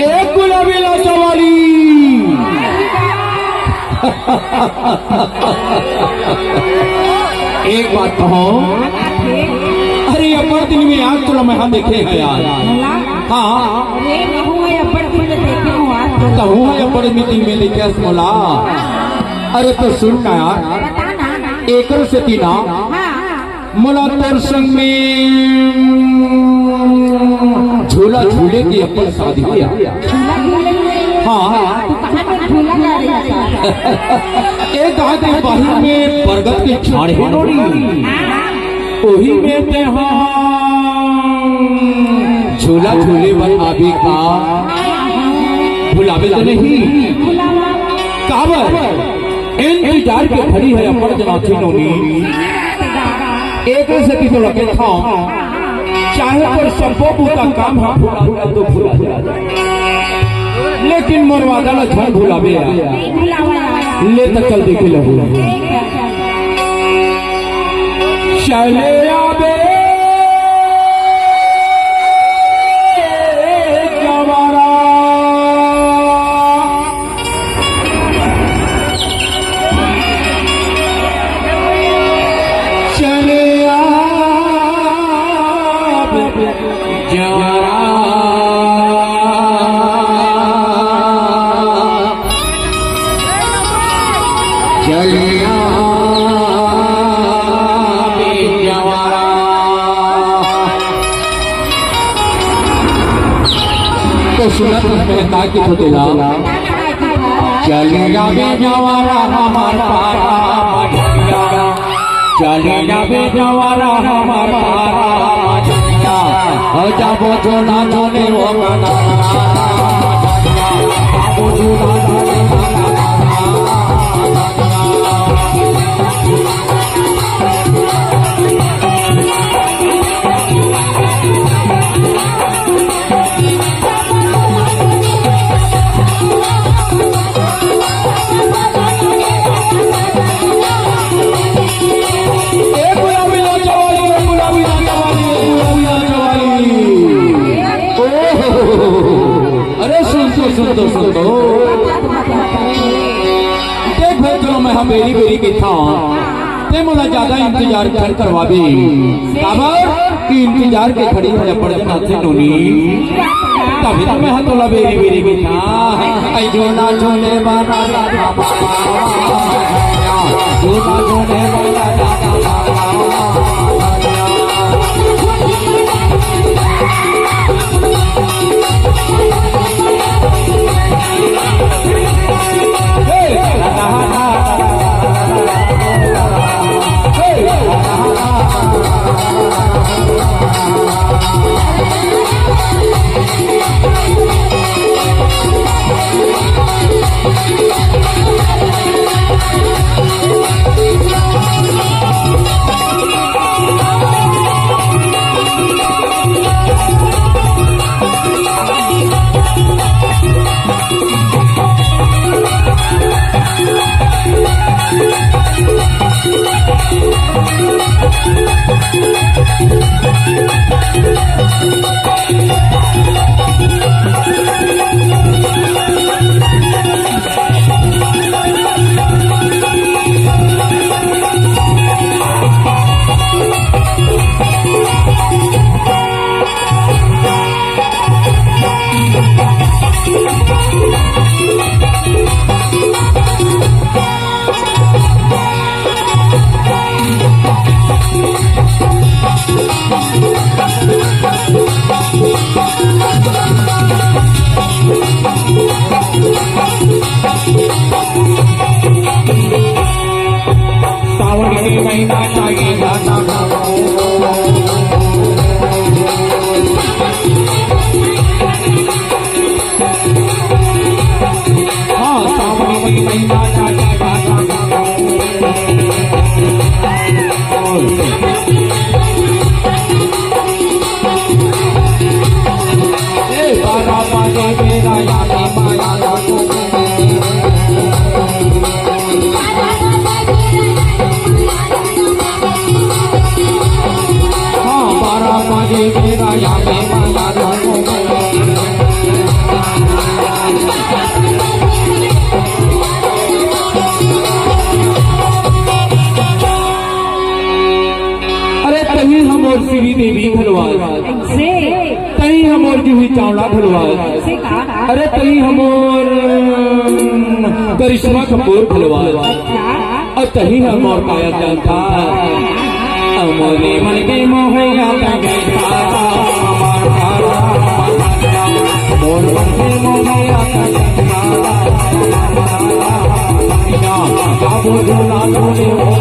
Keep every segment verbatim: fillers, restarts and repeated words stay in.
एक गुलाबी लाचा वाली। एक बात कहो, अरे अब्बड़ दिन में आज तोला मैं हा देखे हंव यार। हाँ, अरे महूं हा अब्बड़ दिन में देखे हंव आज तोला। तहूं हा अब्बड़ दिन में देखे हस मोला। अरे तो सुन ना यार, बता ना। एकर सेती ना, हाँ। मोला तोर संग में झूला झूले के अपन शादी हे। झूला झूले के? हाँ, हाँ। तू कहाँ में झूला झूले रहिस? एक हाथ बाहिर में बरगद के झाड़ हे नोनी, ओही में तें हा झूला झूले बर आबे का, भुलाबे तो नहीं? काबर? इंतजार के घड़ी हे अपन जनाथी नोनी। एक सेती तो लगे था, चाहे तोर सब्बो बूता काम हा भुला भुला तो भुला भुला जाए, लेकिन मोर वादा ला झन भुलाबे यार। ले त चल देखे लगू। चले आबे जवारा। चले आबे जवारा। चले आबे जवारा। तो सुनत हस का कि छोटेला, चले आबे जवारा हमार पारा मझिया, चले आबे जवारा हमार पारा मझिया, हो जाबो झूला झूले वो गाना। ए गुलाबी लाचा वाली, ए गुलाबी लाचा वाली, ए गुलाबी लाचा वाली। ओहो। अरे सुन तो, सुन तो, सुन तो। देख भाई, चलो मैं हा बेरी बेरी के था। ते मोला ज्यादा इंतजार झन करवाबे। काबर कि इंतजार के घड़ी हे अब्बड़ जनाथी नोनी। तभी तो मैं हा तोला बेरी बेरी के था। आई झूला झूले वाला राजा बाबा। झूला झूले वाला राजा बाबा। सावन के महीना चाही जाता। हाँ, सावन के महीना चाही जाता। ए, बारा बाजे मेरा यानी माया लागो। हाँ, बारा बाजे मेरा यानी माया लागो। अरे तहीं हमर श्रीदेवी घलो आय। से तहीं हमर जूही चावला घलो आय। से का? अरे तहीं हमर, अम, करिश्मा कपूर घलो आय। का? अउ तहीं हमर पायल जान था। अमरे मन के मोहैया तंगे तारा, मोर मन के मोहैया तंगे तारा। बाबू झूला झूले हो।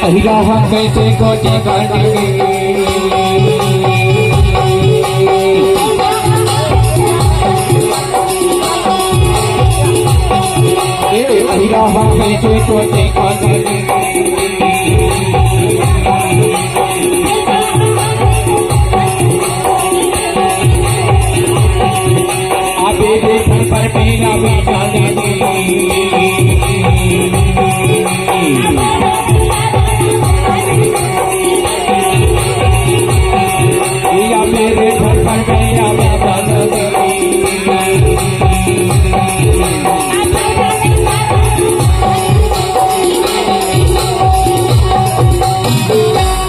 अहिरा हम कैसे को जगाएंगे? ए, अहिरा हम कैसे को जगाएंगे? आबे रे घर पर मेरा बेटा रे। या मेरे घर पर मेरा बेटा रे।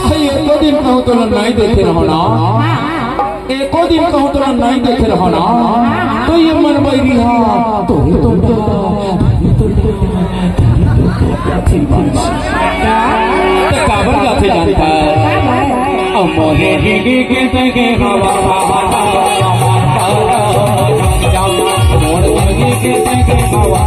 भाई, एको दिन कहूँ तो नहीं देखे रहो ना। एको दिन कहूँ तोला नइ देखे रहो ना, तो ये मन बैरी हा, तो ही तो ते काबर गाथे जानता? अमरे ही के के के हवा, मोर के के के हवा।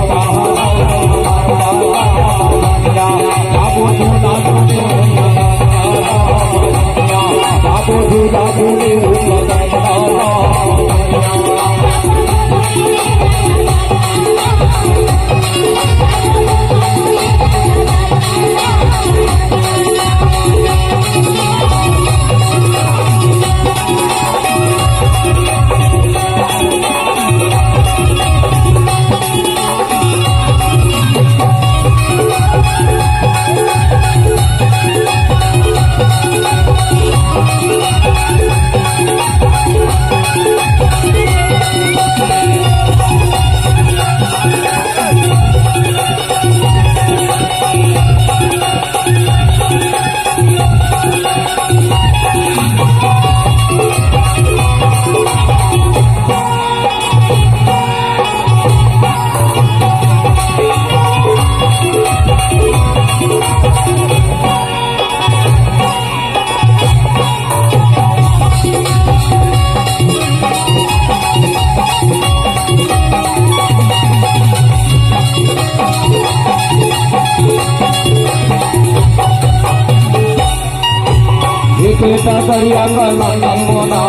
एक बेटा दरिया का लंगोना।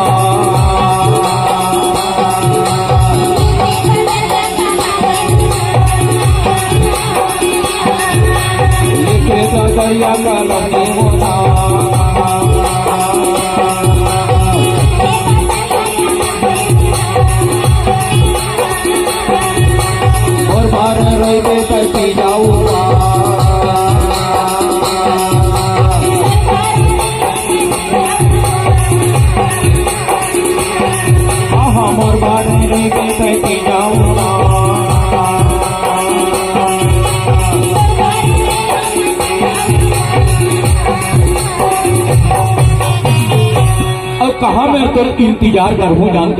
एक बेटा दरिया का लंगोना। कहाँ मैं तोर इंतजार करहूँ जानथस?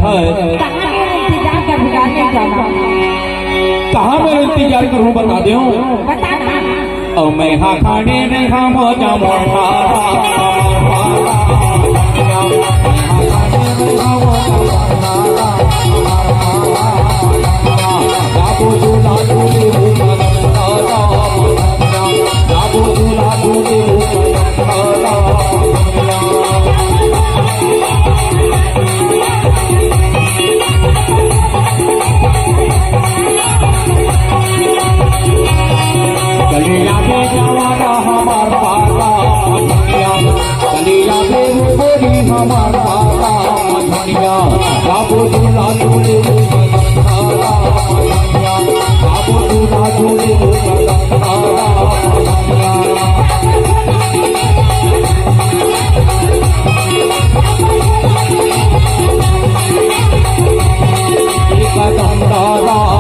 कहाँ मैं इंतजार करहूँ जाने जाना? कहाँ मैं इंतजार करहूँ बता देव। बता ना। अउ मैं हा खाने नहीं खामो जामो। कलिया दे जवाना हमार पाला धनिया, कलिया दे गोरी हमार पाला धनिया, बाबू दूल्हा दूल्हे धनिया, बाबू दूल्हा दूल्हे धनिया। Hello, hello.